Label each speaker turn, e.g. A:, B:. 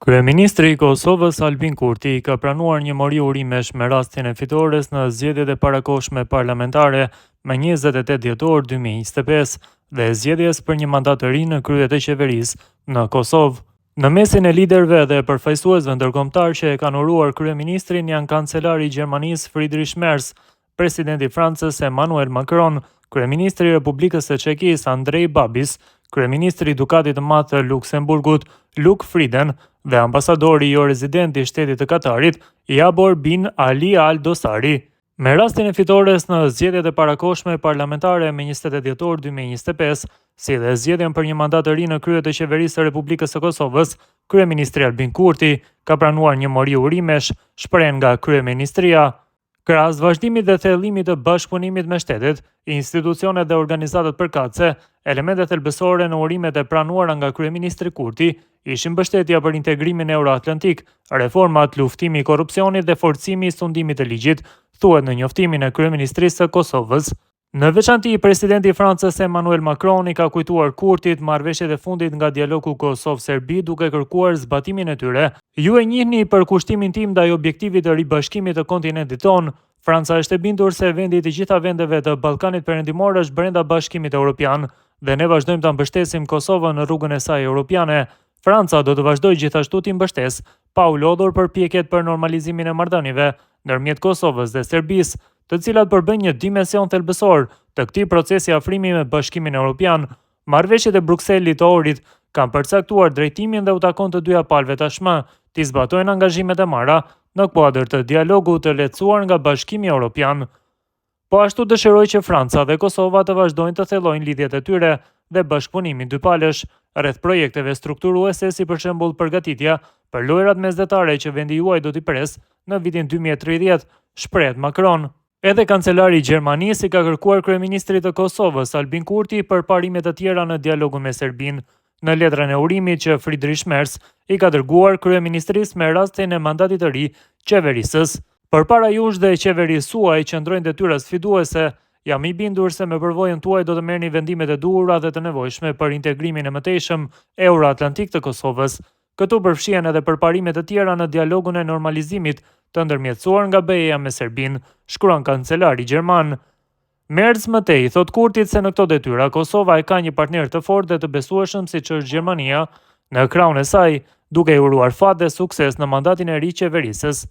A: Kryeministri i Kosovës, Albin Kurti, ka pranuar një mori urimesh me rastin e fitores në zgjedhjet e parakohshme parlamentare më 28 dhjetor 2025 dhe zgjedhjes për një mandat të ri në krye të qeverisë në Kosovë. Në mesin e liderëve dhe përfaqësuesve ndërkombëtarë që e kanë uruar kryeministrin janë kancelari i Gjermanisë Friedrich Merz, presidenti i Francës Emmanuel Macron, kryeministri i Republikës së Çekisë Andrej Babis, kryeministri i Dukatit të Madh të Luksemburgut Luc Frieden dhe ambasadori jo rezident i shtetit të Katarit Jabor bin Ali Al Dosari. Me rastin e fitores në zgjedhjet e parakohshme parlamentare më 28 dhjetor 2025, si dhe zgjedhjen për një mandat të ri në krye të qeverisë së Republikës së Kosovës, kryeministri Albin Kurti ka pranuar një mori urimesh, shprehen nga kryeministria. Krahas vazhdimit dhe thellimit të bashkëpunimit me shtetet, institucionet dhe organizatat përkatëse, elemente thelbësore në urimet e pranuara nga kryeministri Kurti ishin mbështetja për integrimin euroatlantik, reformat, luftimi i korrupsionit dhe forcimi i sundimit të ligjit, thuhet në njoftimin e kryeministrisë së Kosovës. Në veçanti, presidenti i Francës Emmanuel Macron i ka kujtuar Kurtit marrëveshjet e fundit nga dialogu Kosovë-Serbi duke kërkuar zbatimin e tyre. Ju e njihni përkushtimin tim ndaj objektivit të ribashkimit të kontinentit tonë. Franca është e bindur se vendi i të gjitha vendeve të Ballkanit Perëndimor është brenda Bashkimit Evropian dhe ne vazhdojmë ta mbështesim Kosovën në rrugën e saj europiane. Franca do të vazhdojë gjithashtu t'i mbështesë pa u lodhur përpjekjet për normalizimin e marrëdhënieve ndërmjet Kosovës dhe Serbisë, të cilat përbëjnë një dimension thelbësor të këtij procesi afrimi me Bashkimin Evropian. Marrëveshjet e Brukselit të Ohrit kanë përcaktuar drejtimin dhe u takon të dyja palëve tashmë t'i zbatojnë angazhimet e marra në kuadër të dialogut të lehtësuar nga Bashkimi Evropian. Po ashtu dëshiroj që Franca dhe Kosova të vazhdojnë të thellojnë lidhjet e tyre dhe bashkëpunimin dypalësh rreth projekteve strukturuese si për shembull përgatitja për lojërat mesdhetare që vendi juaj do t'i presë në vitin 2030, shprehet Macron. Edhe kancelari i Gjermanisë i ka kërkuar kryeministrit të Kosovës, Albin Kurti, përparime të tjera në dialogun me Serbinë. Në letrën e urimit që Friedrich Merz i ka dërguar kryeministrisë me rastin e mandatit të ri qeverisës. Përpara jush dhe qeverisë suaj qëndrojnë detyra sfiduese, jam i bindur se me përvojën tuaj do të merrni vendimet e duhura dhe të nevojshme për integrimin e mëtejshëm euroatlantik të Kosovës. Këtu përfshihen edhe përparime të tjera në dialogun e normalizimit të ndërmjetësuar nga BE-ja me Serbinë, shkruan kancelari gjerman. Merz më tej thotë Kurtit se në këto detyra Kosova e ka një partner të fortë dhe të besueshëm siç është Gjermania në krahun e saj, duke i uruar fat dhe sukses në mandatin e ri qeverisës.